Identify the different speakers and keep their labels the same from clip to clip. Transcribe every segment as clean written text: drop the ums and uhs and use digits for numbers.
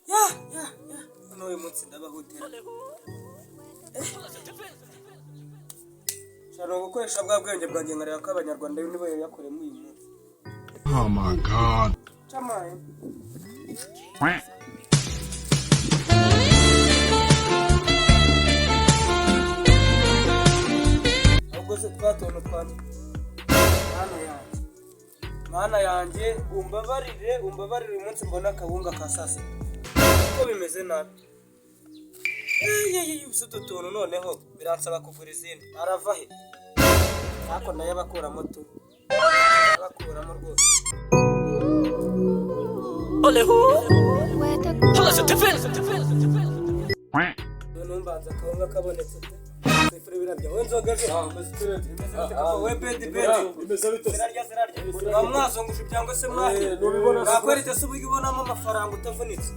Speaker 1: Ya ya ya, n'uyu munsi ndabahutira. Nshobora gukoresha bwa bwenge bwanjye nkareba ko Abanyarwanda nibo yakoreyemo uyu munsi.
Speaker 2: Oh my God.
Speaker 1: Camaye. Ahubwo se twa tuntu twanjye, Mana yanjye, Mana yanjye, umbabarire, umbabarire, uyu munsi mbona akawunga ka saa sita kuko bimeze nabi. Eyeeye, ubu utu tuntu noneho biransaba kugura izindi. Arava he? Ariko ndayabakuramo tu, ndayabakuramo rwose. Noneho mbanza akawunga kabonetse pe. Sifuri birabya we, nzoga ejo bimeze bite koko we? Bedi bedi.
Speaker 3: Bimeze bite?
Speaker 1: Zirarya, zirarya. Mwazungusha ibyangwa se mwahiye?
Speaker 3: Ntubibona se?
Speaker 1: Nakweretse se uburyo ubonamo amafaranga utavunitse?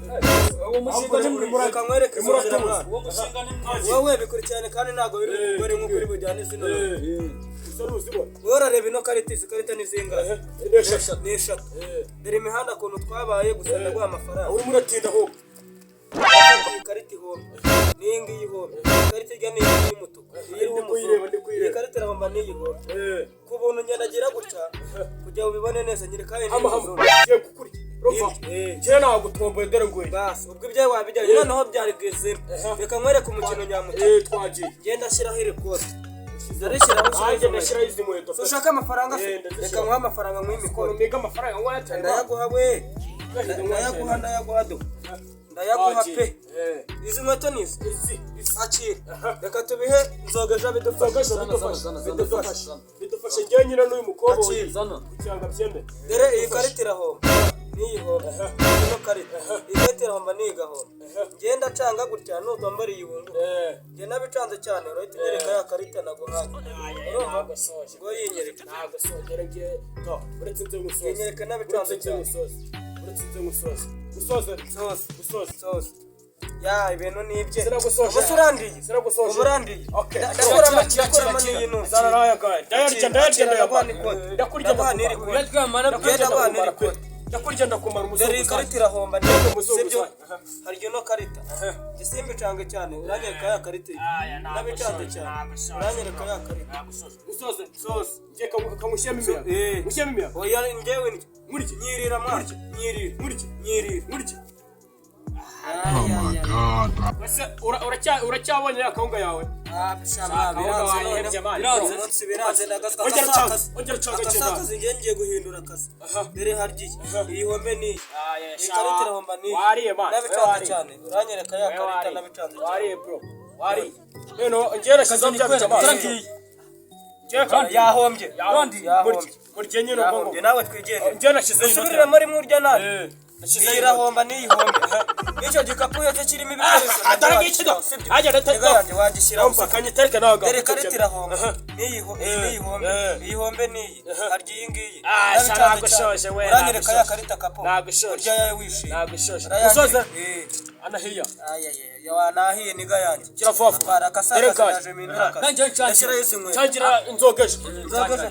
Speaker 3: Uwo mushinga ni mwiza.
Speaker 1: Reka nkwereke izo nzira, mwana.
Speaker 3: Uwo mushinga ni mwiza.
Speaker 1: Wowe bikurikirane kandi ntabwo biri bukugore nk'uko uri bujyane zino.
Speaker 3: Gusa ntuzibona.
Speaker 1: Wowe urareba ino karita, izi karita ni zingahe?
Speaker 3: Ni eshatu.
Speaker 1: Ni eshatu. Dore imihanda ukuntu twabaye, gusa ndaguha amafaranga.
Speaker 3: Urimo uratinda ahubwo.
Speaker 1: Iyi karita ihombe n'iyi ngiyi ihombe, iyi karita ijya n'iyi ngiyi y'umutuku, iyi iriho
Speaker 3: Ndi kuyireba,
Speaker 1: umuzungu.
Speaker 3: ndi kuyireba.
Speaker 1: Iyi karita irahomba n'iyi ihombe. Ku buntu ngenda gutya kugira ngo ubibone neza, nyereka iyi
Speaker 3: Hama hama.
Speaker 1: n'umuzungu.
Speaker 3: Ngiye kukurya. Urumva? Njyewe nagutomboye, dore nguye.
Speaker 1: Basi ubwo ibyawe wabijyanye, noneho byari bwizime. Reka nkwereke umukino nyamukino.
Speaker 3: Twagiye.
Speaker 1: Ngenda ashyiraho iri kote, ndarishyiraho.
Speaker 3: Nanjye ndashyiraho izi nkweto.
Speaker 1: So ushaka amafaranga se?
Speaker 3: Eh, ndazishyira.
Speaker 1: Reka nguhe amafaranga, nguhe imikoro.
Speaker 3: Niga amafaranga ngo
Speaker 1: Ndayaguha we, ndayaguha, ndayaguha, do ndayaguha pe. Izi nkweto ni izi.
Speaker 3: Izi izi.
Speaker 1: Akira, reka tubihe nzoga ejo bidufashe.
Speaker 3: Bidufashe, bidufashe, bidufashe. Njyewe nyine n'uyu mukobwa
Speaker 1: Akira.
Speaker 3: kugira ngo abyemere.
Speaker 1: Dore iyi karita irahomba n'iyi homba, ino karita, iyi karita irahomba n'iyi igahomba. Ngenda acanga gutya, nutombora iyi wunguka. Njye nabicanze cyane, urahita unyereka ya karita naguhaye. Urumva ngo yinyereke?
Speaker 3: Ntabwo songera ngiye to, uretse nze ngusoze.
Speaker 1: Yinyereke nabicanze
Speaker 3: Uretse nze
Speaker 1: cyane.
Speaker 3: ngusoze, uretse nze ngusoze, gusoze.
Speaker 1: Soze.
Speaker 3: Gusoze.
Speaker 1: Soze ya, ibintu ni ibye.
Speaker 3: Sinagusoje.
Speaker 1: Ubu se urandiye?
Speaker 3: Sinagusoje.
Speaker 1: Ubu urandiye?
Speaker 3: Okay.
Speaker 1: Ndakuramo, ndakuramo n'iyi nuzi.
Speaker 3: Zana nawe agaye, ndayarya, ndayarya,
Speaker 1: Ndaguha
Speaker 3: ndayamara.
Speaker 1: n'ikote.
Speaker 3: Ndakurya,
Speaker 1: Ndaguha n'iri
Speaker 3: ndakumara.
Speaker 1: kote.
Speaker 3: Ndakurya,
Speaker 1: Ndaguha n'iri
Speaker 3: ndakumara pe.
Speaker 1: kote.
Speaker 3: Ndakurya, ndakumara
Speaker 1: Dore
Speaker 3: umuzungu.
Speaker 1: iyi karita irahomba,
Speaker 3: Umuzungu
Speaker 1: sibyo?
Speaker 3: uzaye.
Speaker 1: Hari ino karita, igisimba icange cyane, uranyereka ya karita iyi. Nabicanze cyane, uranyereka ya karita.
Speaker 3: Gusoze.
Speaker 1: Soze.
Speaker 3: Ngiye kamushyiramo imiyaga. Mushyiramo imiyaga.
Speaker 1: Oya, njyewe ndya.
Speaker 3: Nkurye.
Speaker 1: Nyirira mwana, nyirira.
Speaker 3: Nkurye.
Speaker 1: Nyirira.
Speaker 3: Nkurye.
Speaker 2: Oh my God, bro.
Speaker 3: Ese uracyabonye ya kawunga yawe?
Speaker 1: Biranze
Speaker 3: Wayihebye,
Speaker 1: none.
Speaker 3: man.
Speaker 1: Uyu munsi biranze, ndagatwa.
Speaker 3: Ongera ucange, ongera ucange,
Speaker 1: Akasakazi, ngiye, ngiye guhindura akazi. Dore haryiye, iyi hombe niyi, iyi karita irahomba niyi.
Speaker 3: Wariye, man.
Speaker 1: Nabicanze
Speaker 3: Wariye.
Speaker 1: cyane, uranyereka ya karita nabicanze cyane.
Speaker 3: Wariye, bro, wariye. Noneho njyewe nashyizeho bya bijama. Njyewe kandi
Speaker 1: Yahombye.
Speaker 3: Yahombye.
Speaker 1: Yahombye.
Speaker 3: Murye nyine ubwo
Speaker 1: Yahombye.
Speaker 3: ngubwo.
Speaker 1: Nawe twigendere.
Speaker 3: Njyewe nashyizeho inoti.
Speaker 1: Usubiriremo rimwe urya nabi.
Speaker 3: Nashyizeho
Speaker 1: Iyi
Speaker 3: inoti.
Speaker 1: irahomba n'iyi hombe, n'icyo gikapu iyo cyo kirimo ibikoresho
Speaker 3: Ah, dore ngiki do.
Speaker 1: sibyo?
Speaker 3: Ajya, ndetse-
Speaker 1: Niga yanjye wagishyiraho.
Speaker 3: Umva, kanyitereke nawe
Speaker 1: Dore karita irahomba n'iyi iyi n'iyi hombe, iyi hombe n'iyi, harya iyi ngiyi.
Speaker 3: Ah,
Speaker 1: Nabicanze
Speaker 3: sha,
Speaker 1: cyane.
Speaker 3: nagushoje we,
Speaker 1: Uranyereka ya
Speaker 3: nagushoje.
Speaker 1: karita kapo.
Speaker 3: Nagushoje.
Speaker 1: Urya yawe wishimye.
Speaker 3: Nagushoje.
Speaker 1: Urayanyereka.
Speaker 3: Gusoza.
Speaker 1: Eh.
Speaker 3: Anahiya.
Speaker 1: Ayayaya, wanahiye niga yanjye.
Speaker 3: Gira vuba vuba.
Speaker 1: Atwara akasakazi.
Speaker 3: Dore gaje.
Speaker 1: Naje mpindura akazi.
Speaker 4: Nanjye ncangira.
Speaker 1: Ndashyiraho izi nkweto.
Speaker 3: Cyangira inzoga ejo.
Speaker 1: Inzoga ejo,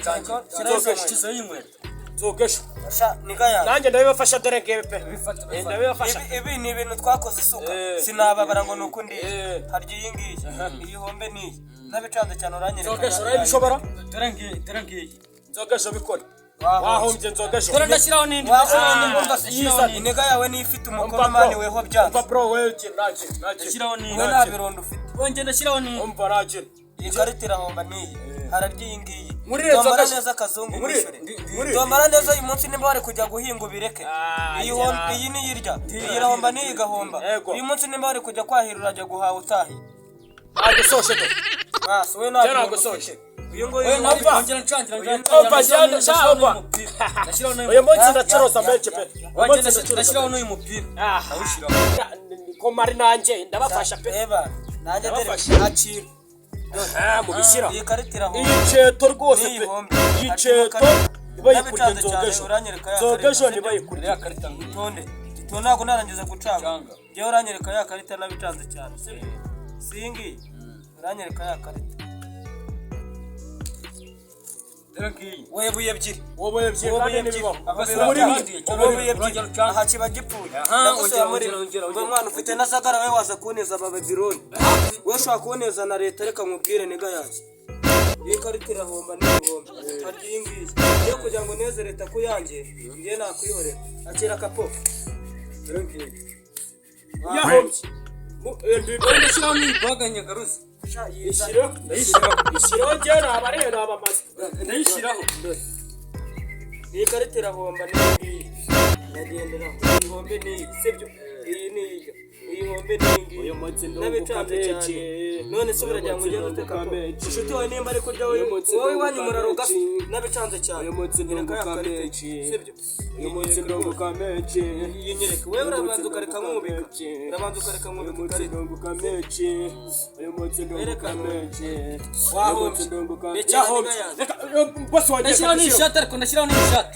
Speaker 1: shyiraho izi nkweto.
Speaker 4: Kizo y'inkweto.
Speaker 3: Inzoga ejo.
Speaker 1: Sha, niga yanjye.
Speaker 3: Nanjye ndabibafasha, dore ngibi pe. Ndabibafasha.
Speaker 1: Ibi ni ibintu twakoze isuka, sinababara ngo ni uko ndiye. Harya iyi ngiyi, iyi hombe n'iyi, nabicanze cyane, uranyereka.
Speaker 3: Inzoga ejo urayibishobora?
Speaker 4: Dore ngiyi, dore ngiyi.
Speaker 3: Inzoga ejo bikore.
Speaker 1: Wahombye.
Speaker 3: Wahombye inzoga ejo.
Speaker 4: Dore ndashyiraho n'indi.
Speaker 1: Wahombye. Iniga yawe niyo ifite umukono, mani, weho byanze.
Speaker 3: Umva bro, wewe gira nagira nagira.
Speaker 4: Ndashyiraho n'indi.
Speaker 1: We nta birundo ufite.
Speaker 4: Wongeye ndashyiraho n'indi.
Speaker 3: Umva nagira.
Speaker 1: Iyi karita irahomba n'iyi, hararya iyi ngiyi.
Speaker 3: Nkurire
Speaker 1: Tombora
Speaker 3: nzoga.
Speaker 1: neza akazungu.
Speaker 3: Nkurire,
Speaker 1: Wishyure.
Speaker 3: nkurire.
Speaker 1: Tombora neza uyu munsi, nimba wari kujya guhinga ubireke.
Speaker 3: Ah,
Speaker 1: Iyi
Speaker 3: gira.
Speaker 1: iyi niyirya, iyi irahomba n'iyi igahomba.
Speaker 3: Yego.
Speaker 1: Uyu munsi nimba wari kujya kwahira, urajya guhaha utahiye.
Speaker 3: Nagusoshe do.
Speaker 1: Basi we nta
Speaker 3: Njye
Speaker 1: birundo
Speaker 3: nagusoshe.
Speaker 1: ufite. Uyu nguyu
Speaker 4: Oya, nawe
Speaker 1: umva.
Speaker 4: ongera ncangira.
Speaker 3: Umva, njye
Speaker 4: Ndashyiraho
Speaker 3: umva.
Speaker 4: n'uyu mupira. Ndashyiraho n'uyu
Speaker 3: Uyu munsi
Speaker 1: Ya,
Speaker 3: ndacuruza
Speaker 1: ya,
Speaker 3: menshi
Speaker 1: ya,
Speaker 3: pe.
Speaker 1: ya.
Speaker 3: Uyu
Speaker 4: Wongeye
Speaker 3: munsi ndacuruza.
Speaker 4: ndashyiraho n'uyu mupira.
Speaker 3: Ah.
Speaker 4: Ndawushyiraho.
Speaker 3: Ko mari nanjye ndabafasha pe.
Speaker 1: Eba nanjye dore.
Speaker 3: Ndabafasha.
Speaker 1: Akira.
Speaker 3: Ah, mubishyira.
Speaker 1: Iyi karita irahomba
Speaker 3: Iyi ceto rwose
Speaker 1: n'iyi
Speaker 3: pe.
Speaker 1: hombe.
Speaker 3: Iyi ceto ntibayikurye
Speaker 1: Nabicanze
Speaker 3: inzoga
Speaker 1: cyane,
Speaker 3: ejo.
Speaker 1: uranyereka ya
Speaker 3: Inzoga
Speaker 1: karita,
Speaker 3: ejo
Speaker 1: sibyo?
Speaker 3: ntibayikurye.
Speaker 4: Ya karita ngiyi.
Speaker 1: Itonde itonde, ntabwo narangiza gucanga.
Speaker 4: Canga.
Speaker 1: Njyewe uranyereka ya karita nabicanze cyane, sibyo? Si iyi ngiyi? Uranyereka ya karita.
Speaker 4: Dore ngiyi.
Speaker 1: Webuye ebyiri.
Speaker 3: Wowe ebyiri
Speaker 1: Wowe
Speaker 3: kandi
Speaker 1: ebyiri.
Speaker 3: ntibibaho.
Speaker 1: Aha
Speaker 3: Muri
Speaker 1: biba
Speaker 3: imwe.
Speaker 1: wowe ebyiri. Aha kiba gipfuye.
Speaker 4: Aha,
Speaker 1: Ndagusaba
Speaker 4: ongera,
Speaker 1: muri
Speaker 4: ongera, ongera,
Speaker 1: ngo
Speaker 4: ongera.
Speaker 1: mwana ufite na zagara, we waza kuneza Abababironi, we ushobora kuneza na leta. Reka nkubwire, nigga yanjye, iyi karita irahomba n'ibihomba. Harya iyi ngiyi iyo kugira ngo uneze leta ku yanjye, ngiye nakwihorera. Akira akapo.
Speaker 4: Dore ngiyi.
Speaker 3: Yahombye.
Speaker 4: Ndashyiraho n'iyi baga nyagaruza.
Speaker 3: Ishyiraho.
Speaker 4: Ndayishyiraho.
Speaker 3: Ishyiraho, njyewe nabariye nabamaze.
Speaker 4: Ndayishyiraho.
Speaker 1: Iyi karita irahomba n'iyi ngiyi ndagenderaho. Iyi hombe n'iyi, sibyo? Iyi ni iyi, iyi hombe n'iyi ngiyi.
Speaker 3: Uyu munsi ndunguka
Speaker 1: N'abicanze
Speaker 3: menshi.
Speaker 1: cyane. None se uragira ngo ugende
Speaker 3: Uyu munsi
Speaker 1: ute, kapo?
Speaker 3: ndunguka menshi.
Speaker 1: Inshuti wawe nimba ari kurya wowe,
Speaker 3: Uyu munsi
Speaker 1: wowe iwanyu
Speaker 3: ndunguka
Speaker 1: muraroga.
Speaker 3: menshi.
Speaker 1: N'abicanze cyane.
Speaker 3: Uyu munsi
Speaker 1: Nyereka ya
Speaker 3: ndunguka
Speaker 1: karita,
Speaker 3: menshi.
Speaker 1: sibyo?
Speaker 3: Uyu munsi ndunguka menshi.
Speaker 1: Iyi nyereka wewe.
Speaker 3: Uyu munsi
Speaker 1: Urabanza ukareka
Speaker 3: ndunguka
Speaker 1: nkubika.
Speaker 3: menshi.
Speaker 1: Urabanza ukareka
Speaker 3: Uyu
Speaker 1: nkubika
Speaker 3: munsi
Speaker 1: ikarita.
Speaker 3: ndunguka menshi. Uyu munsi ndunguka
Speaker 1: Werekana.
Speaker 3: menshi. Uyu
Speaker 1: Wahombye.
Speaker 3: munsi ndunguka.
Speaker 1: Rekera
Speaker 3: Yahombye.
Speaker 1: niba yanze.
Speaker 3: Reka, boss wanjye,
Speaker 4: Ndashyiraho
Speaker 3: reka
Speaker 4: n'iyi
Speaker 3: dushyire.
Speaker 4: shati, ariko ndashyiraho n'iyi shati.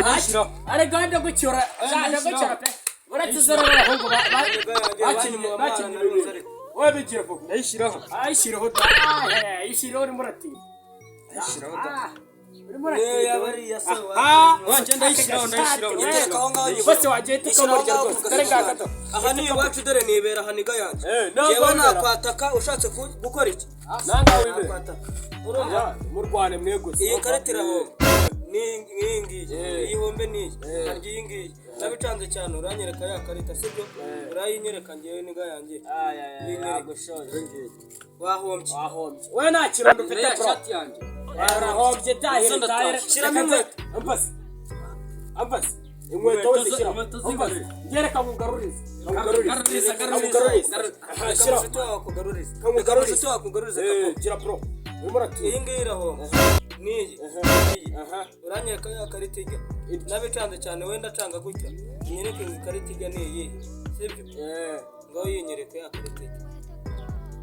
Speaker 4: Ndayishyiraho.
Speaker 3: Arega ndagucyura, ndagucyura pe. Uretse zero abahungu bakinnye bakinnye ibintu. Wowe bigira vuba.
Speaker 4: Ndayishyiraho.
Speaker 3: Ayishyiraho da. Ayishyiraho, urimo uratinda.
Speaker 4: Ndayishyiraho da.
Speaker 3: Urimo uratinda.
Speaker 1: Niyo bariya se.
Speaker 4: Wanjye ndayishyiraho, ndayishyiraho.
Speaker 1: Itereka aho ngaho nyibona.
Speaker 3: Bose wagiye tukamurya rwose. Dore ngaka do.
Speaker 1: Aha ni iwacu, dore nibera aha, nigga yanjye.
Speaker 3: Ntabwo
Speaker 1: Njyewe
Speaker 3: wibera.
Speaker 1: nakwataka ushatse gukora iki?
Speaker 3: Nanga wibera.
Speaker 1: Nakwataka, urumva?
Speaker 3: Ya, murwane mweguse.
Speaker 1: Iyi karita irahomba ni iyi ngiyi. Iyi hombe ni iyi. Harya iyi ngiyi nabicanze cyane. Uranyereka ya karita, sibyo? Urayinyereka ngewe, nigga yanjye. Yinyereka. Wahombye.
Speaker 3: Wahombye. We nta kirondo ufite,
Speaker 4: Ndaya
Speaker 3: bro.
Speaker 4: shati yanjye.
Speaker 3: Urahombye, tahire,
Speaker 4: Ndataha.
Speaker 3: tahire.
Speaker 1: Shyiramo inkweto.
Speaker 3: Ampasi. Ampasi. Inkweto
Speaker 4: Inkweto
Speaker 3: zishyira.
Speaker 4: inkweto
Speaker 3: Ampasi.
Speaker 4: z'ingore.
Speaker 3: Ngereka nkugarurize. Nkugarurize.
Speaker 4: Garuriza, garuriza,
Speaker 3: Nkugarurize.
Speaker 4: garuriza.
Speaker 3: Aha,
Speaker 1: Reka
Speaker 3: shyira.
Speaker 1: mushuti wawe akugarurize. Reka
Speaker 3: Kamugarurize.
Speaker 1: mushuti wawe akugarurize.
Speaker 3: Eh,
Speaker 1: Kapo.
Speaker 3: gira bro. Urimo uratinda.
Speaker 1: Iyi ngiyi irahomba n'iyi, iyi.
Speaker 3: Aha.
Speaker 1: Uranyereka ya karita ijya. Nabicanze cyane, wenda acanga gutya. Unyereke ngo ikarita ijya ni iyi, sibyo?
Speaker 3: Eh,
Speaker 1: Ngaho yinyereke ya karita ijya.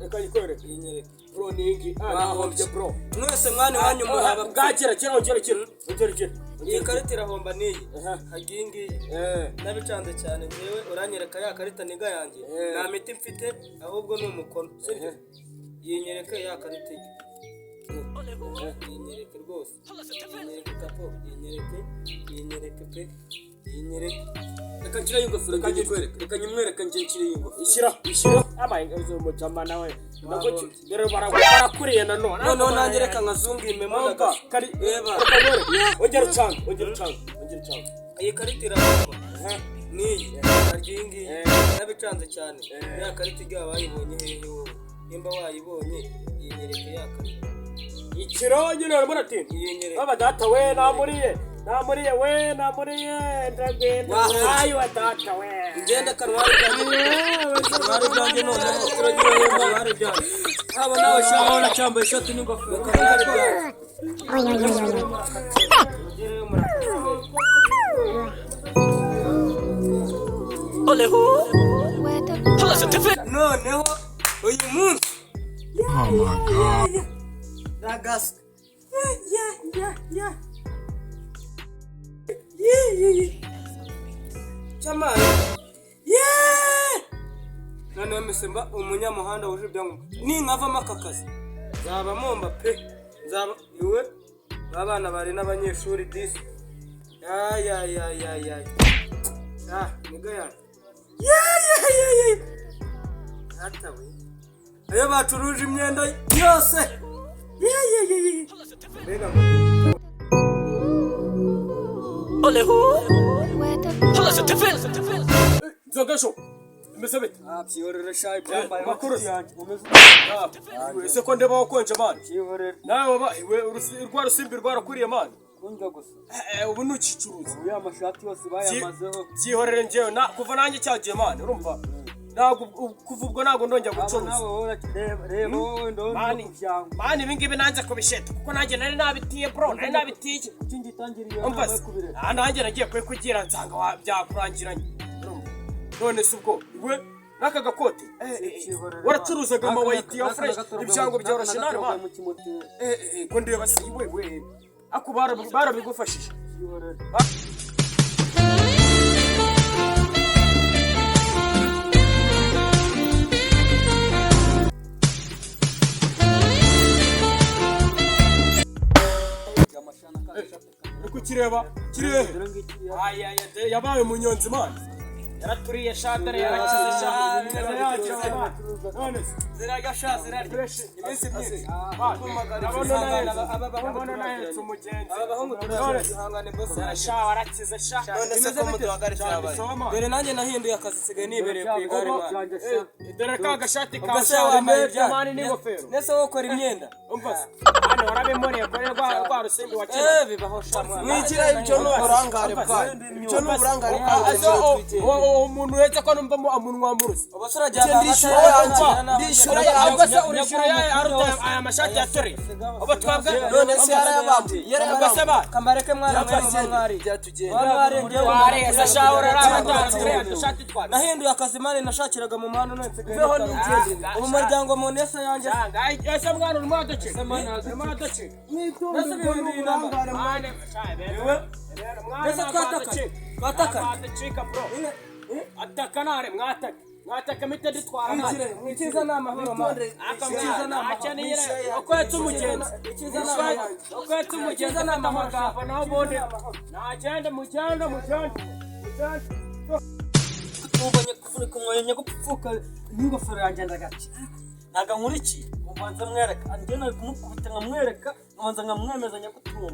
Speaker 3: reka nyikwereke.
Speaker 1: Yinyereke.
Speaker 3: Bro, ni iyi ngiyi. Ah, nahombye bro.
Speaker 1: Mwese mwana iwanyu muraba.
Speaker 3: Bwakira, kira, ongera, kira. Ongera, kira.
Speaker 1: Iyi karita irahomba n'iyi.
Speaker 3: Aha.
Speaker 1: Harya iyi ngiyi
Speaker 3: Eh.
Speaker 1: nabicanze cyane ngewe. Uranyereka ya karita, nigga yanjye.
Speaker 3: Eh.
Speaker 1: Nta miti mfite, ahubwo ni umukono, sibyo? Yinyereke ya karita ijya. Yinyereke rwose, yinyereke kapo, yinyereke, yinyereke pe, yinyereke.
Speaker 4: Reka nshyireho ingofero njye nyikwereke. Reka nyimwereke njye nshyireho ingofero.
Speaker 3: Ishyira, ishyira. Abaye umujama nawe. Dore barakuriye nanone.
Speaker 1: Noneho nanjye reka nkazungimemo.
Speaker 3: Umva, kari
Speaker 1: Reba.
Speaker 3: reka nkwereke. Ongera ucange, ongera ucange, ongera ucange.
Speaker 1: Iyi karita irahomba n'iyi. Harya iyi ngiyi nabicanze cyane. Ya karita ijya wayibonye hehe wowe? Nimba wayibonye, yinyereke ya karita.
Speaker 3: Ikiro nyine urimo uratinda.
Speaker 1: Yinyereke.
Speaker 3: Baba data we, namuriye. Namuriye we, namuriye. Ndagenda.
Speaker 1: Wahombye.
Speaker 3: Ayo data we.
Speaker 1: Ngenda kanwari byanjye, kanwari byanjye. Noneho turagiye kanwari byanjye.
Speaker 4: Haba nawe shyiraho, nacyambaye ishati n'ingofero.
Speaker 1: Kanwari byanjye. Mugereyo murakoze. Noneho uyu munsi
Speaker 2: Oh my God.
Speaker 1: ragaswe ya ya ya ya ye ye ye cyamaye ye. Noneho mpise mba umunyamuhanda wuje ibyangombwa. Ninkavamo aka kazi nzaba momba pe, nzaba iwe babana bari n'abanyeshuri disi. Ya ya ya ya ya ah, nigga ya ya ya ya ya data we, ayo bacuruje imyenda yose. Ye ye ye ye, mbega ngo
Speaker 3: Nzogasho. Imeze bite?
Speaker 4: Ah, byiyorere sha, ibyambaye.
Speaker 3: Makuru.
Speaker 4: Umeze
Speaker 3: Ese ko ndeba wakonje, man?
Speaker 4: Byiyorere.
Speaker 3: Nawe waba iwe rwa rusimbi rwarakuriye, man.
Speaker 4: Kundya gusa.
Speaker 3: Eh, ubu ntukicuruza.
Speaker 4: Ubu ya mashati yose bayamazeho.
Speaker 3: Byihorere njyewe na kuva nanjye cyagiye, man, urumva? Ntabwo kuva ubwo ntabwo ndongera
Speaker 4: Aba
Speaker 3: gucuruza.
Speaker 4: nawe wowe reba, reba wowe ndabona
Speaker 3: Mani,
Speaker 4: kubyanga.
Speaker 3: man, ibi ngibi nanze kubisheta kuko nanjye nari nabitiye, bro, nari nabitiye.
Speaker 4: Kuki ngitangiriye iyo
Speaker 3: Umva
Speaker 4: nama yo
Speaker 3: se,
Speaker 4: kubireka?
Speaker 3: ah, nanjye nagiye kugira nsanga byakurangiranye. Urumva? None se ubwo iwe n'aka gakote, waracuruzaga amawayiti ya fresh, ibyango byoroshye nawe, man.
Speaker 4: Mu kimoteri.
Speaker 3: Ko ndeba se iwe we ako barabigufashije.
Speaker 4: Byiyorere.
Speaker 3: Uri kukireba kiri hehe? Aya, aya, yabaye umunyonzi, man. Yaraturiye sha, dore yarakize sha. Yarakize, man. None se
Speaker 1: Zirarya sha, zirarya.
Speaker 3: Fresh.
Speaker 1: Iminsi myinshi.
Speaker 3: Ndabona nahetse,
Speaker 1: Aba bahungu
Speaker 3: ndabona nahetse umugenzi.
Speaker 1: Aba bahungu
Speaker 3: None se
Speaker 1: turahangane, boss.
Speaker 3: Sha, warakize sha.
Speaker 5: None se ko muduhagaritse yabaye?
Speaker 3: Soma.
Speaker 1: Dore nanjye nahinduye akazi, nsigaye nibereye ku igare, man.
Speaker 3: Dore ka gashati
Speaker 1: Ubwo
Speaker 3: ka
Speaker 1: se wambaye
Speaker 3: sha
Speaker 1: ibya
Speaker 3: mani n'ingofero.
Speaker 1: Nese wowe ukora imyenda?
Speaker 3: Umva se hano warabimuriye kuri rwa rusimbi wakina.
Speaker 1: Eh, bibaho sha, mwana.
Speaker 5: Mwigira, ibyo ni uburangare bwanyu, ibyo ni uburangare bwanyu.
Speaker 3: Ese umuntu uretse ko numva umunwa murusi?
Speaker 1: Ubu se urajyana
Speaker 5: Ndishyura yanjye, ndishyura yanjye.
Speaker 3: Ubwo se urishyura yayo aruta aya mashati yatoreye ubu twabwa?
Speaker 5: None se yarayabambuye?
Speaker 3: Ubwo se ba
Speaker 1: Kamareke mwana, mwe muba mwari.
Speaker 5: Byatugenda.
Speaker 1: Muba mwari, njyewe
Speaker 3: Wareza sha, uraraba turiya dushati twacu.
Speaker 1: Nahinduye akazi, man, nashakiraga mu muhanda, none nsigaye
Speaker 5: Veho
Speaker 1: nikora.
Speaker 5: nigendere.
Speaker 1: Ubu umuryango mu nese yanjye.
Speaker 3: Ese mwana, urimo uradacika, urimo uradacika.
Speaker 1: Nese ibintu bibiri namba. Nese twatakanye, twatakanye.
Speaker 3: Atacika, bro, ataka nare, mwataka, mwataka mite dutwara mwana.
Speaker 1: Icyiza ni amahoro, man. Icyiza ni amahoro.
Speaker 3: Uko yatse umugenzi.
Speaker 1: Icyiza ni amahoro.
Speaker 3: Uko yatse umugenzi
Speaker 1: Icyiza ni amahoro.
Speaker 3: amagambo, naho ubundi nagende, mugende, mugende, mugende.
Speaker 4: Tubonye kuvunika umwanya gupfuka n'ingofero yanjye, ndagaca ntago nkurikiye. Mbanza mwereka, njye nari kumukubita nkamwereka, nkabanza nkamwemeza nyagutumba.